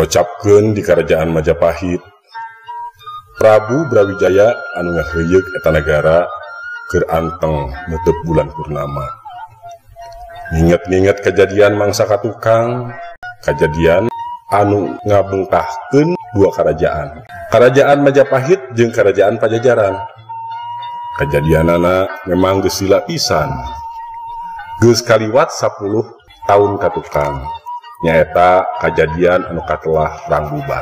Ocapkeun di Kerajaan Majapahit. Prabu Brawijaya anu ngaheuyeuk eta nagara keur anteng nutup bulan purnama. Nginget-nginget kejadian mangsa katukang, kejadian anu ngabengkahkeun dua kerajaan. Kerajaan Majapahit jeung Kerajaan Pajajaran. Kejadianana memang geus lila pisan. Geus kaliwat 10 tahun katukang. Nyaeta kajadian anu katelah perang Bubat.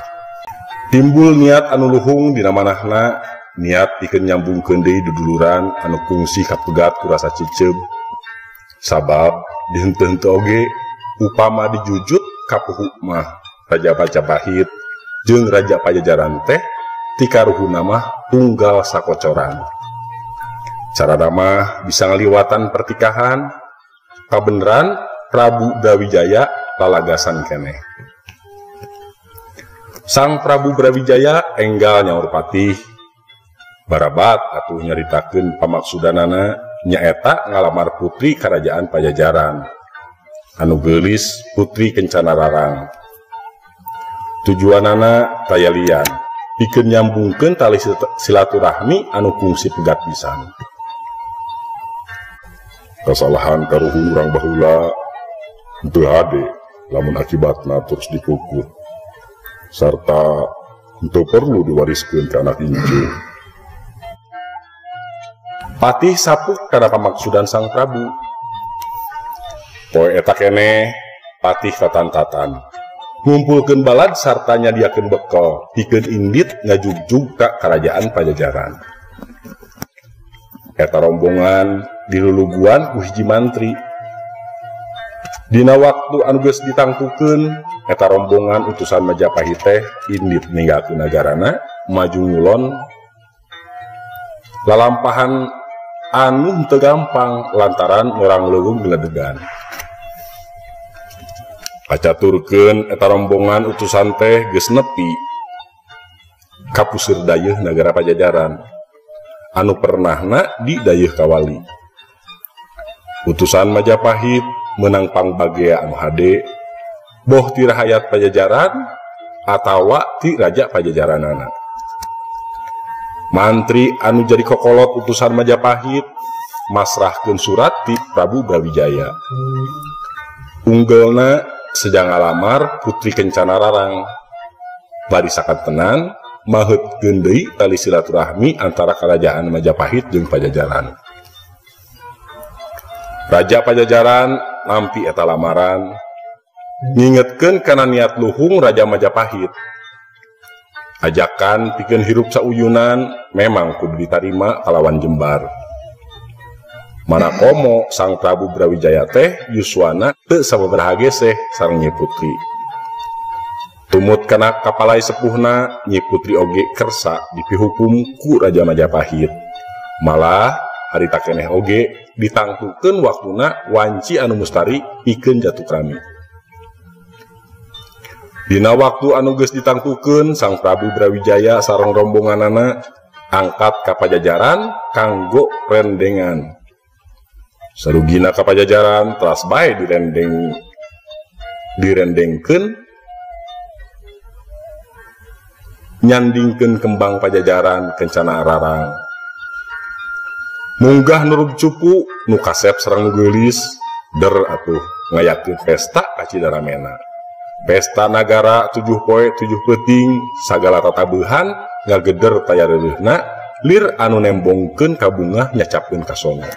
Timbul niat anu luhung dina manahna, niat pikeun nyambungkeun deui duduluran anu kungsi kapegat ku rasa ciceub. Sabab dihenteu-henteu oge upama dijujut kapuhu mah Raja Majapahit jeung Raja Pajajaran teh tikaruhuna mah tunggal sakocoran. Carana mah bisa ngaliwatan pertikahan, kabeneran Prabu Brawijaya lalagasan keneh. Sang Prabu Brawijaya enggal nyaur patih barabat atuh nyaritakeun pamaksudanana nyaeta ngalamar putri Kerajaan Pajajaran anu geulis Putri Kencana Rarang. Tujuanana taya lian pikeun nyambungkeun tali silaturahmi anu kungsi pegat pisan. Kasalahan karuhun urang baheula henteu hade lamun akibatna terus dikukut sarta henteu perlu diwariskeun ka anak incu. Patih sapuk kana pamaksudan Sang Prabu. Poe eta keneh patih tatan-tatan ngumpulkeun balad sarta nyadiakeun bekel pikeun indit ngajugjug ka Kerajaan Pajajaran. Eta rombongan diluluguan ku hiji mantri. Dina waktu anu geus ditangtukeun, eta rombongan utusan Majapahit teh indit ninggalkeun nagarana maju ngulon. Lalampahan anu henteu gampang lantaran ngorang leuweung geledegan. Kacaturkeun eta rombongan utusan teh geus nepi ka puseur dayeuh nagara Pajajaran anu pernahna di dayeuh kawali. Utusan Majapahit menang pangbagea anu hade boh ti rahayat Pajajaran atawa ti raja Pajajaranana. Mantri anu jadi kokolot utusan Majapahit masrahkeun surat ti Prabu Brawijaya. Unggelna sejang ngalamar Putri Kencana Rarang. Bari sakantenan maheutkeun deui tali silaturahmi antara Kerajaan Majapahit jeung Pajajaran. Raja Pajajaran nampi eta lamaran, ngingetkeun kana niat luhung Raja Majapahit. Ajakan pikeun hirup sauyunan memang kudu ditarima kalawan jembar. Mana komo Sang Prabu Brawijaya teh yuswana teu sababaraha geseh sareng Nyi Putri. Tumut kana kapalai sepuhna, Nyi Putri oge kersa dipihukum ku Raja Majapahit. Malah harita keneh oge ditangtukeun waktuna wanci anu mustari pikeun jatukrami. Dina waktu anu geus ditangtukeun, Sang Prabu Brawijaya sareng rombonganana angkat ka Pajajaran kanggo rendengan. Sarugina ka Pajajaran teras bae direndengkeun nyandingkeun kembang Pajajaran Kencana Rarang. Munggah nurub cupu nu kasep sareng nu geulis der atuh ngayakeun pesta ka Cidaramena. Pesta nagara 7 poe 7 peuting sagala tatabuhan ngageder taya reureuhna lir anu nembongkeun kabungah nyacapkeun kasongo.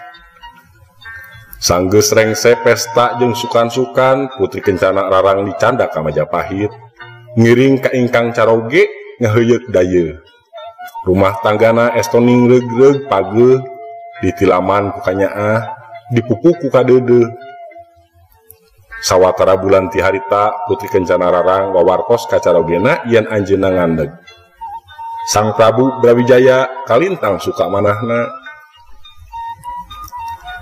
Sanggeus rengse pesta jeung sukan-sukan Putri Kencana Rarang dicanda ka Majapahit ngiring ka ingkang caroge ngaheuyeuk dayeuh. Rumah tanggana estoning reug-reug pageuh ditilaman ku kanyaah dipupuk ku kadeudeuh. Sawatara bulan ti harita Putri Kencana Rarang wawartos ka carogena yen anjeunna ngandeg. Sang Prabu Brawijaya kalintang suka manahna.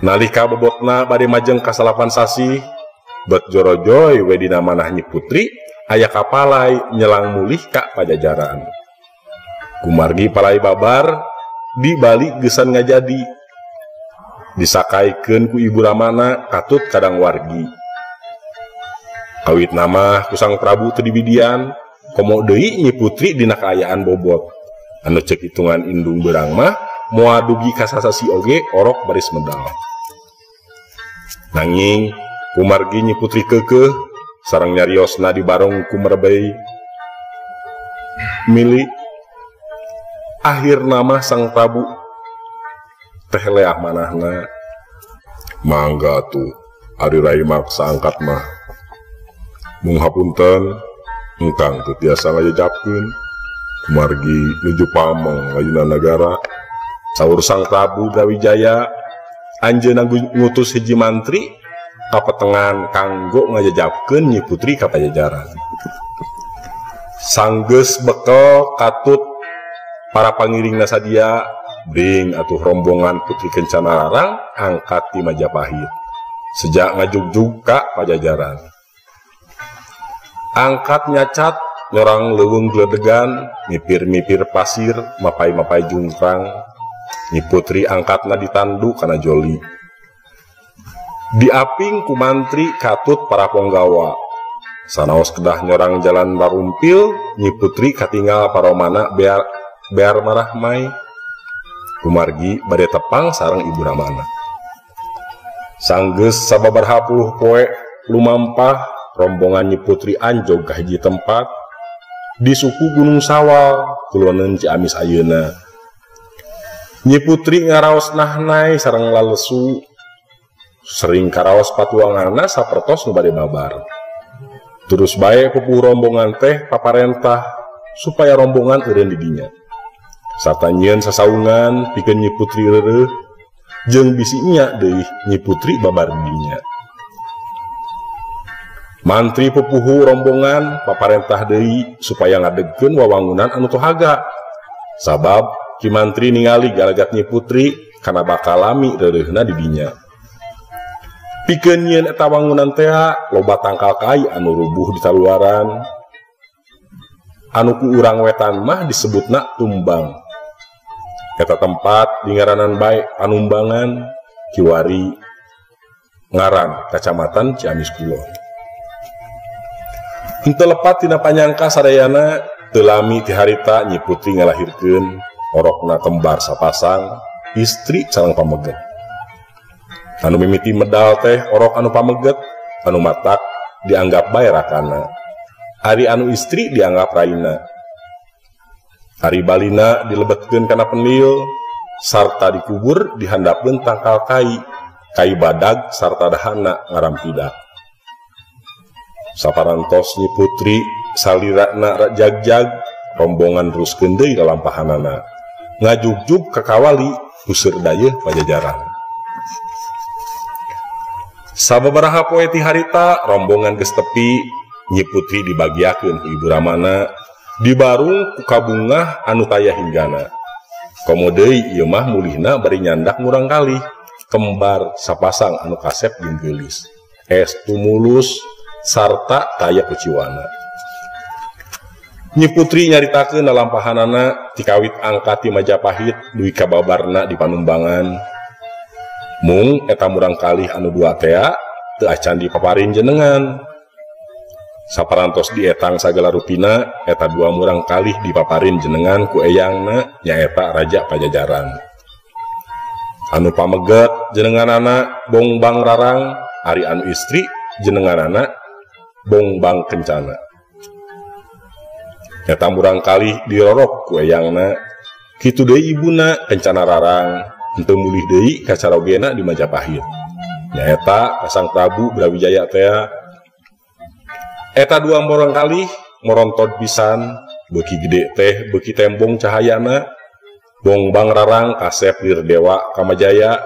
Nalika bobotna bade majeng ka 9 sasih, bet jorojoy we dina manah Nyi Putri aya kapalai nyelang mulih ka Pajajaran. Kumargi palai babar di bali geusan ngajadi. Disakaikeun ku ibu ramana katut kadang wargi. Kawit nama ku Sang Prabu teu dibidian, Komo deui Nyi Putri dina kaayaan bobot. Anu cek hitungan indung beurang mah moal dugi ka sasasi oge orok baris medal. Nanging kumargi Nyi Putri keukeuh sareng nyariosna dibarong ku merebei mili akhirna mah Sang Prabu teh leah manahna. Mangga tuh ari rai maksa angkat mah. Mung hapunten engkang teu tiasa ngajejapkeun kumargi nuju pamong ngayunan nagara. Saur Sang Prabu Brawijaya anjeunna ngutus hiji mantri kapetengan kanggo ngajejapkeun Nyi Putri ka Pajajaran. Sanggeus bekel katut para pangiringna sadia bring atuh rombongan Putri Kencana Larang angkat ti Majapahit sejak ngajugjug ka Pajajaran. Angkat nyacat nyorang leuweung gledegan, mipir-mipir pasir, mapai-mapai jungkrang. Nyi Putri angkatna ditandu kana joli. Diaping ku mantri katut para ponggawa. Sanaos kedah nyorang jalan barumpil, Nyi Putri katingal paromana bear marahmai. Kumargi bade tepang sareng ibu ramana. Sanggeus sababaraha puluh poe lumampah rombongan Nyi Putri anjog ka hiji tempat di suku Gunung Sawal kuloneun Ciamis ayeuna. Nyi Putri ngaraos nahnai sareng lalesu, sering karaos patuanganna sapertos nu bade babar. Terus bae pupuh rombongan teh paparentah supaya rombongan eureun di dinya. Sarta nyieun sasaungan pikeun Nyi Putri reureuh jeung bisi nya deui Nyi Putri babar di dinya. Mantri pupuhu rombongan paparentah deui supaya ngadegkeun wawangunan anu tohaga. Sabab Ki Mantri ningali galagat Nyi Putri kana bakal lami reureuhna di dinya. Pikeun nyieun eta wangunan tea loba tangkal kai anu rubuh di saluaran. Anu ku urang wetan mah disebutna tumbang. Eta tempat dingaranan bae Panumbangan kiwari ngaran kacamatan Ciamis Kulon. Henteu lepat tina panyangka sadayana teu lami ti harita Nyi Putri ngalahirkeun orokna kembar sapasang istri sareng pameget. Anu mimiti medal teh orok anu pameget, anu matak dianggap bae rakana. Ari anu istri dianggap raina. Ari balina dilebetkeun kana penil sarta dikubur dihandapkeun tangkal kai, kai badag sarta dahana ngarampidak. Saparantos Nyi Putri salirana jagjag rombongan ruskeun deui lalampahanana ngajugjug ka kawali useur dayeuh Pajajaran. Sababaraha poe ti harita rombongan geus tepi, Nyi Putri dibagiakeun ku ibu ramana dibarung ku kabungah anu taya hinggana. Komo deui ieu mah mulihna bari nyandak murang kalih kembar sapasang anu kasep jeung geulis, estu mulus sarta kaya kuciwana. Nyi Putri nyaritakeun lalampahanana tikawit angkat ti Majapahit dugi ka babarna di Panumbangan. Mung eta murang kalih anu dua tea teu acan dipaparin jenengan. Saparantos dietang sagala rupina eta dua murang kalih dipaparin jenengan ku eyangna nyaeta Raja Pajajaran. Anu pameget jenenganana Bongbang Rarang, ari anu istri jenenganana Bongbang Kencana. Eta murang kalih dirorok ku eyangna, kitu deui ibuna Kencana Rarang henteu mulih deui ka carogena di Majapahit. Nyaeta ka Sang Prabu Brawijaya tea. Eta dua murang kalih morontot pisan, beuki gede teh beuki tembong cahayana. Bongbang Rarang kasep lir Dewa Kamajaya,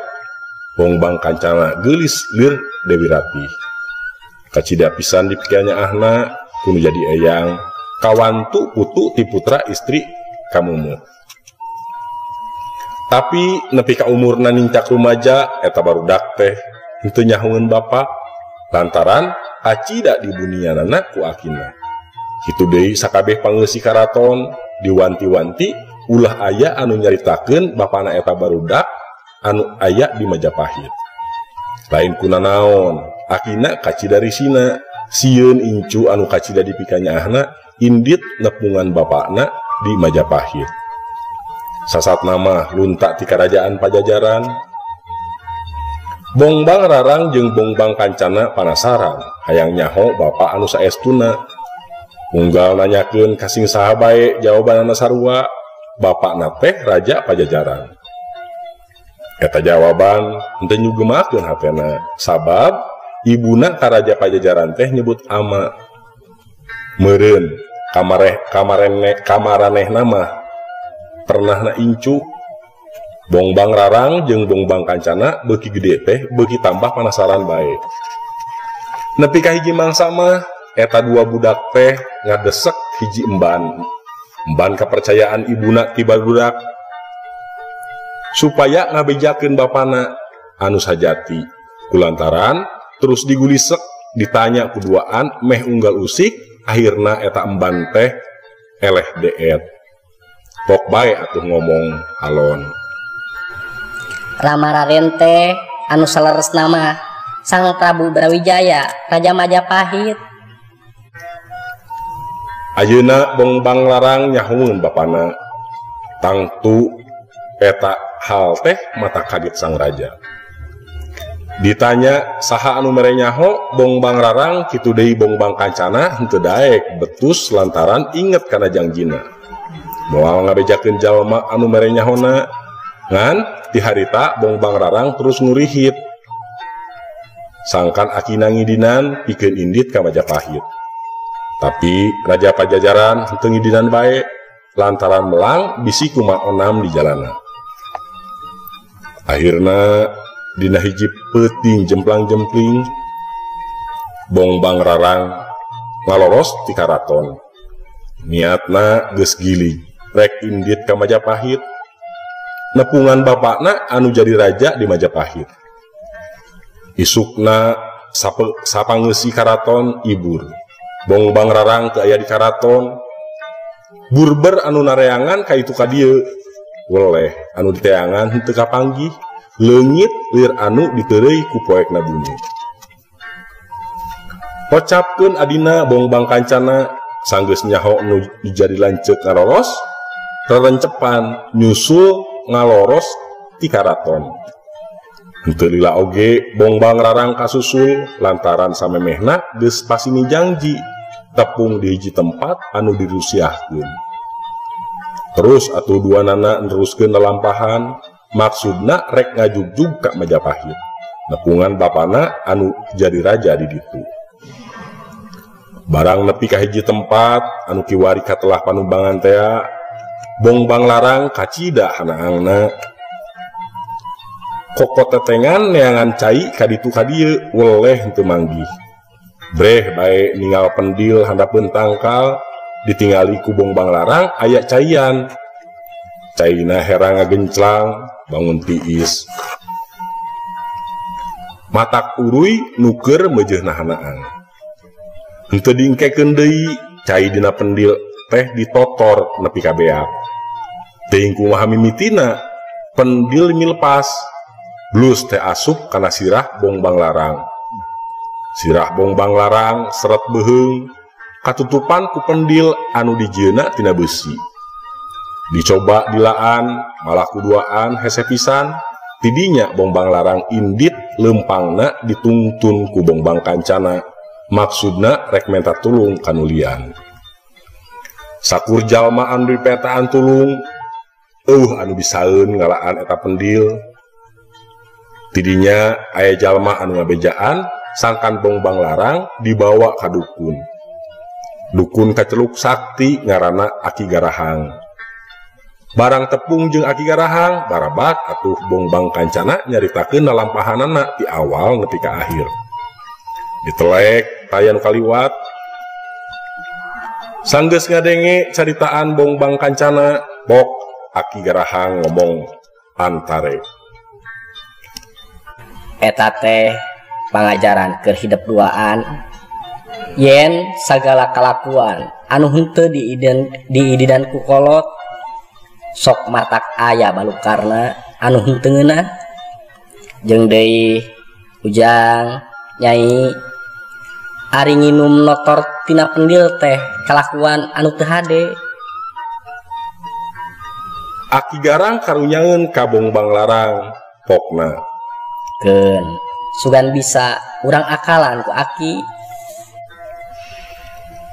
Bongbang Kancana geulis lir Dewi Ratih. Kacida pisan dipikiannya ahna kudu jadi eyang kawantu putu ti putra istri kamumu. Tapi nepi ka umurna nincak rumaja eta barudak teh henteu nyahoeun bapa lantaran kacida dibunianana ku akina. Kitu deui sakabeh pangeusi karaton diwanti-wanti ulah aya anu nyaritakeun bapana eta barudak anu aya di Majapahit. Lain kuna naon, akina kacida risina. Sieun incu anu kacida dipikanyaahna indit nepungan bapakna di Majapahit. Sasatna mah lunta ti karajaan Pajajaran. Bongbang Rarang jeung Bongbang Kancana panasaran hayang nyaho bapa anu saestuna. Unggal nanyakeun ka sing saha bae jawabanana sarua, bapakna teh raja Pajajaran. Eta jawaban henteu nyugemakeun hatena, sabab ibuna ka raja Pajajaran teh nyebut ama. Meureun kamaranehna mah pernahna incu. Bongbang Rarang jeung Bongbang Kancana beuki gede teh beuki tambah panasaran bae. Nepi ka hiji mangsa mah eta dua budak teh ngadesek hiji emban. Emban kepercayaan ibuna ti barudak supaya ngabejakeun bapana anu sajati. Kulantaran terus digulisek ditanya kuduaan meh unggal usik, akhirna eta emban teh eleh deet. Pok bae atuh ngomong alon. Rama Raden teh anu saleresna mah Sang Prabu Brawijaya, Raja Majapahit. Ayeuna Bongbang Larang nyahoeun bapana. Tangtu eta hal teh mata kaget sang raja. Ditanya saha anu mere nyaho, Bongbang Rarang kitu deui Bongbang Kancana henteu daek betus lantaran inget kana jangjina. Moal ngabejakeun jalma anu mere nyahona. Ngan ti harita Bongbang Rarang terus ngurihit. Sangkan akina ngidinan pikeun indit ka Majapahit. Tapi Raja Pajajaran henteu ngidinan bae lantaran melang bisi kumaha onam di jalana. Akhirna dina hiji peuting jemplang-jempling Bongbang Rarang ngaloros ti karaton. Niatna geus gilig rek indit ka Majapahit. Nepungan bapakna anu jadi raja di Majapahit. Isukna sapangeusi karaton ibur. Bongbang Rarang teu aya di karaton. Burber anu nareangan ka itu ka dieu. Weleh anu diteangan henteu kapanggih. Leungit lir anu diteureuy ku poekna bumi. Kocapkeun adina Bongbang Kancana sanggeus nyaho nu jadi lanceuk ngaloros, rerencepan nyusul ngaloros ti karaton. Henteu lila oge Bongbang Rarang kasusul lantaran samemehna geus pasini jangji tepung di hiji tempat anu dirusiahkeun. Terus atuh duanana neruskeun lalampahan, maksudna rek ngajugjug ka Majapahit. Nepungan bapana anu jadi raja di ditu. Barang nepi ka hiji tempat anu kiwari katelah panumbangan tea, Bongbang Larang kacida hanaangna. Kokot tetengan neangan cai kaditu kadieu weleh henteu manggih. Breh bae ningal pendil handapeun tangkal, ditingali ku Bongbang Larang aya caian. Caina herang ngagenclang bangun tiis. Matak uruy nuker meujeuhna hanaang. Henteu dingkekeun deui cai dina pendil teh ditotor nepi ka beak. Teuing kumaha mimitina pendil milepas. Blus teh asup kana sirah Bongbang Larang. Sirah Bongbang Larang seret beuheung katutupan ku pendil anu dijieuna tina beusi. Dicoba dilaan malah kuduaan hese pisan. Tidinya Bongbang Larang indit lempangna ditungtun ku Bongbang Kancana. Maksudna rek menta tulung kanulian. Sakur jalma anu dipetaan tulung, eueuh anu bisaeun ngalaan eta pendil. Tidinya aya jalma anu ngabejaan sangkan Bongbang Larang dibawa ka dukun. Dukun kaceluk sakti ngaranna Aki Garahang. Barang tepung jeung Aki Garahang barabat atuh Bongbang Kancana nyaritakeun lalampahanana ti awal nepi ka akhir. Ditelek tayan kaliwat. Sanggeus ngadenge caritaan Bongbang Kancana, bok Aki Garahang ngomong antare. Eta teh pangajaran keur hidep duaan yen sagala kalakuan anu henteu diididan ku kolot sok matak aya balukarna anu henteu ngeunah. Jeung deui ujang nyai Ari nginum notor tina pendil teh kalakuan anu teu hade. Aki Garang karunyaeun ka Bongbang Larang pokna. Keun, sugan bisa urang akalan ku aki.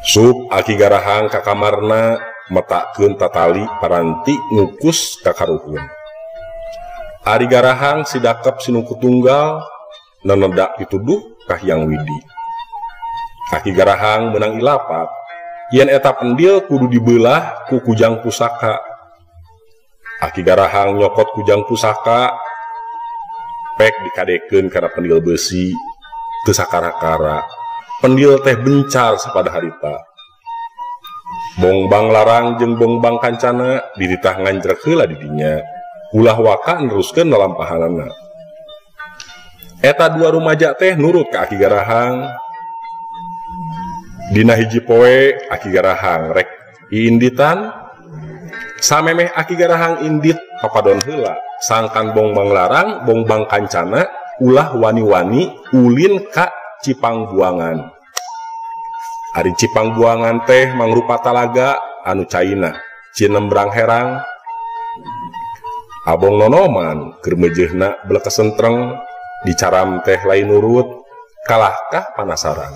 Sup Aki Garahang ka kamarna metakeun tatali paranti ngukus ka karuhun. Ari Garahang sidakep sinungku tunggal nenedak dituduh ka Hyang Widi. Aki Garahang menang ilapat yen eta pendil kudu dibelah ku kujang pusaka. Aki Garahang nyokot kujang pusaka pek dikadekeun kana pendil besi teu sakara-kara. Pendil teh bencar sapada harita. Bongbang Larang jeung Bongbang Kancana dititah nganjrek heula di dinya. Ulah waka neruskeun lalampahanana. Eta dua rumaja teh nurut ka Aki Garahang. Dina hiji poe Aki Garahang rek iinditan. Samemeh Aki Garahang indit papadon heula sangkan Bongbang Larang Bongbang Kancana ulah wani-wani ulin ka Cipangbuangan. Ari Cipangbuangan teh mangrupa talaga anu caina cinembrang herang. Abong nonoman keur meujeuhna belekesentreng dicaram teh lain nurut kalahkah panasaran.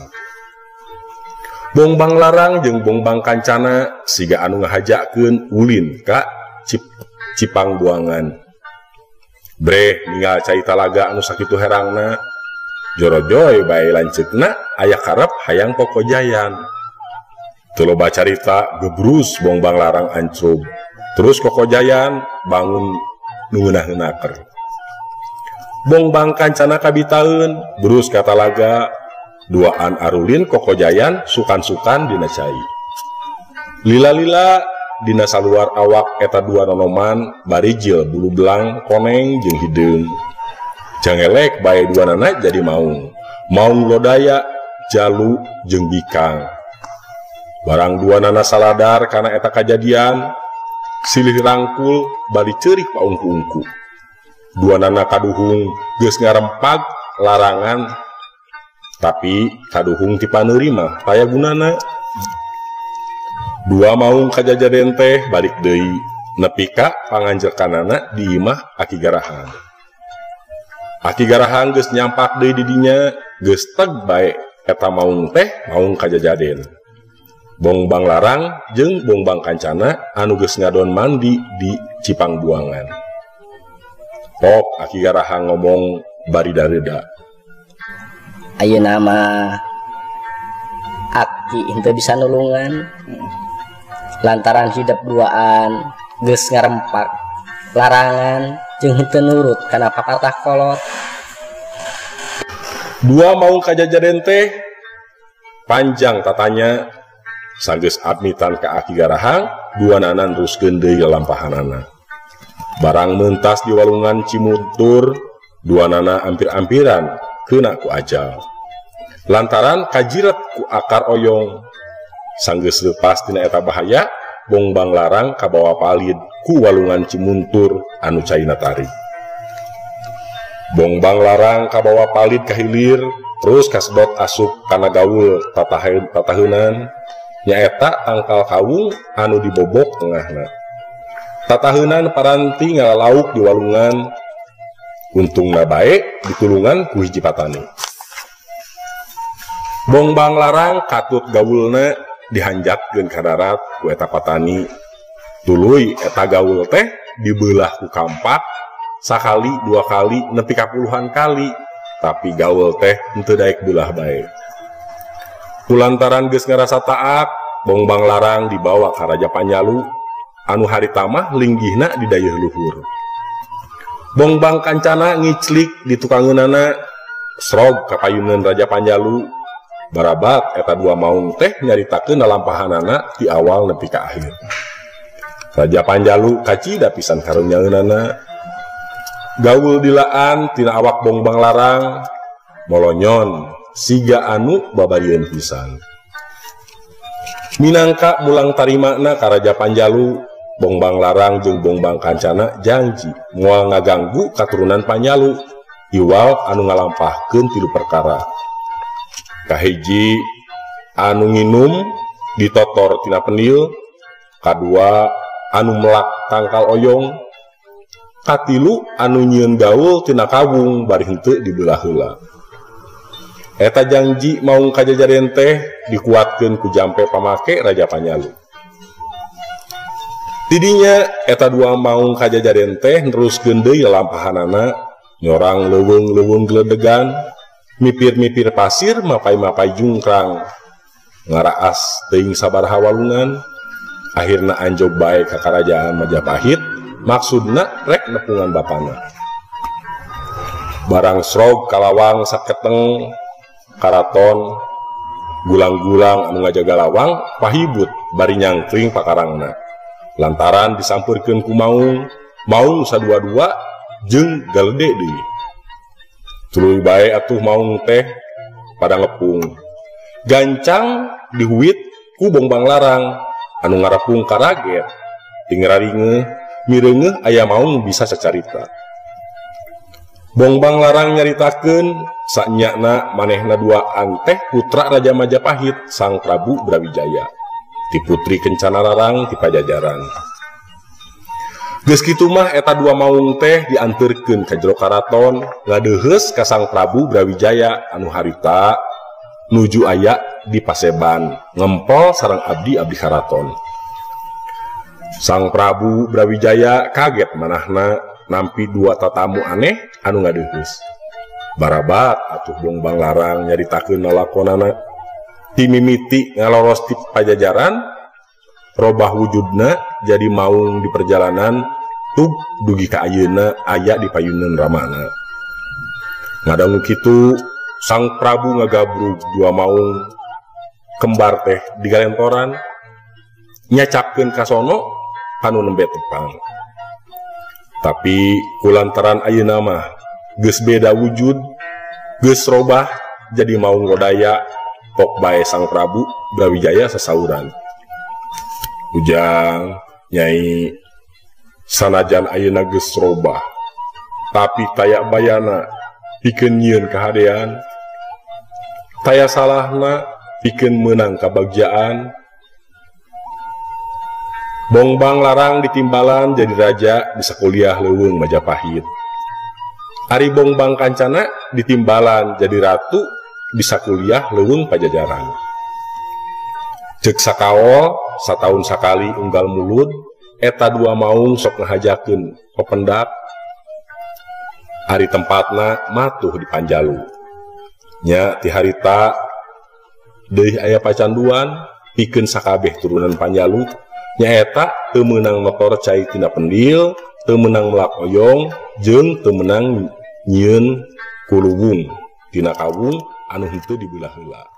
Bongbang Larang jeung Bongbang Kancana siga anu ngahajakeun ulin ka Cipangbuangan. Breh ninggal cai talaga anu sakitu herangna. Jorojoy bae lanceukna aya karep hayang kokojayan. Teu loba carita gebrus Bongbang Larang ancrub. Terus kokojayan bangun nu ngeunah-ngeunaker. Bongbang Kancana kabitaeun brus ka talaga. Duaan arulin kokojayan sukan-sukan dina cai. Lila-lila dina saluar awak eta dua nonoman barijil bulu belang koneng jeung hideung. Jangelek bae dua nana jadi maung. Maung lodaya jalu jeung bikang. Barang dua nana saladar kana eta kajadian silih rangkul bali ceurik paungku-ungku. Dua nana kaduhung geus ngarempag larangan tapi kaduhung ti paneurima taya gunana. Dua maung kajajaden teh balik deui nepi ka panganjerkanana di imah Aki Garahang. Aki Garahang geus nyampak deui di dinya geus teg bae eta maung teh maung kajajaden. Bongbang Larang jeung Bongbang Kancana anu geus ngadon mandi di Cipangbuangan. Pok Aki Garahang ngomong bari dareda. Ayeuna mah aki henteu bisa nulungan lantaran hidup duaan geus ngarempak larangan jeung henteu nurut kana papatah kolot. Dua maung kajajaden teh panjang tatanya sanggeus abmitan ka Aki Garahang dua nana neruskeun deui lalampahanana. Barang mentas di walungan Cimuntur dua nana ampir-ampiran kena ku ajal lantaran kajiret ku akar oyong. Sanggeus leupas tina eta bahaya Bongbang Larang kabawa palid ku walungan Cimuntur anu caina tarik. Bongbang Larang kabawa palid ka hilir terus kasedot asup kana gaul tataheunan nyaeta tangkal kawung anu dibobok tengahna. Tataheunan paranti ngalalauk di walungan. Untungna bae ditulungan ku hiji patani. Bongbang Larang katut gaulna dihanjatkeun ka darat ku eta patani. Tuluy eta gaul teh dibelah ku kampak sakali dua kali nepi ka puluhan kali, tapi gaul teh henteu daek belah bae. Kulantaran geus ngarasa taat, Bongbang Larang dibawa ka Raja Panjalu anu harita mah linggihna di dayeuh luhur. Bongbang Kancana ngiclik di tukangeunana srog kapayuneun Raja Panjalu. Barabat eta dua maung teh nyaritakeun lalampahanana ti awal nepi ka akhir. Raja Panjalu kacida pisan karunyaeunana. Gaul dilaan tina awak Bongbang Larang molonyon siga anu babarieun pisan. Minangka mulang tarimana ka Raja Panjalu, Bongbang Larang jeung Bongbang Kancana janji moal ngaganggu katurunan Panjalu iwal anu ngalampahkeun tilu perkara. Kahiji anu nginum ditotor tina penil, kadua anu melak tangkal oyong, katilu anu nyieun gaul tina kawung bari henteu dibelah heula. Eta janji maung kajajaren teh dikuatkeun ku jampe pamake Raja Panjalu. Tidinya eta dua maung kajajaren teh neruskeun deui lalampahanana nyorang leuweung-leuweung geledegan, mipir-mipir pasir mapai-mapai jungkrang, ngaraas teuing sabaraha walungan, akhirna anjog bae ka karajaan Majapahit, maksudna rek nepungan bapana. Barang srog kalawang saketeng karaton gulang-gulang anu ngajaga lawang pahibut bari nyangkring pakarangna lantaran disampeurkeun ku maung, maung sadua-dua jeung galede deui. Tuluy bae atuh maung teh pada ngepung. Gancang dihuit ku Bongbang Larang anu ngarepung karaget tingraringeuh mireungeuh aya maung bisa sacarita. Bongbang Larang nyaritakeun sanyakna manehna duaan teh putra Raja Majapahit Sang Prabu Brawijaya ti putri Kencana Larang ti Pajajaran. Geus kitu mah eta dua maung teh dianterkeun ka jero karaton ngadeuheus ka Sang Prabu Brawijaya anu harita nuju aya di Paseban ngempol sareng abdi-abdi karaton. Sang Prabu Brawijaya kaget manahna nampi dua tatamu aneh anu ngadeuheus. Barabat atuh Bongbang Larang nyaritakeun lalakonana. Timimiti ngaloros ti Pajajaran, robah wujudna jadi maung di perjalanan tug dugi ka ayeuna aya di payuneun ramana. Ngadangu kitu Sang Prabu ngagabrug dua maung kembar teh di galentoran, nyacapkeun kasono kanu nembe tepang. Tapi kulantaran ayeuna mah geus beda wujud, geus robah jadi maung lodaya, pok bae Sang Prabu Brawijaya sasauran. Ujang, Nyai, sanajan ayeuna geus robah, tapi taya bayana pikeun nyieun kahadean, taya salahna pikeun meunang kabagjaan. Bongbang Larang ditimbalan jadi raja di sakuliah leuweung Majapahit. Ari Bongbang Kancana ditimbalan jadi ratu di sakuliah leuweung Pajajaran. Ceuk sakaol sataun sakali unggal mulud eta dua maung sok ngahajakeun pependak. Ari tempatna matuh di Panjalu. Nya ti harita deui aya pacanduan pikeun sakabeh turunan Panjalu. Nyaeta teu meunang motor cai tina pendil, teu meunang melak oyong, jeung teu meunang nyieun kuluwung tina kawung anu henteu dibelah heula.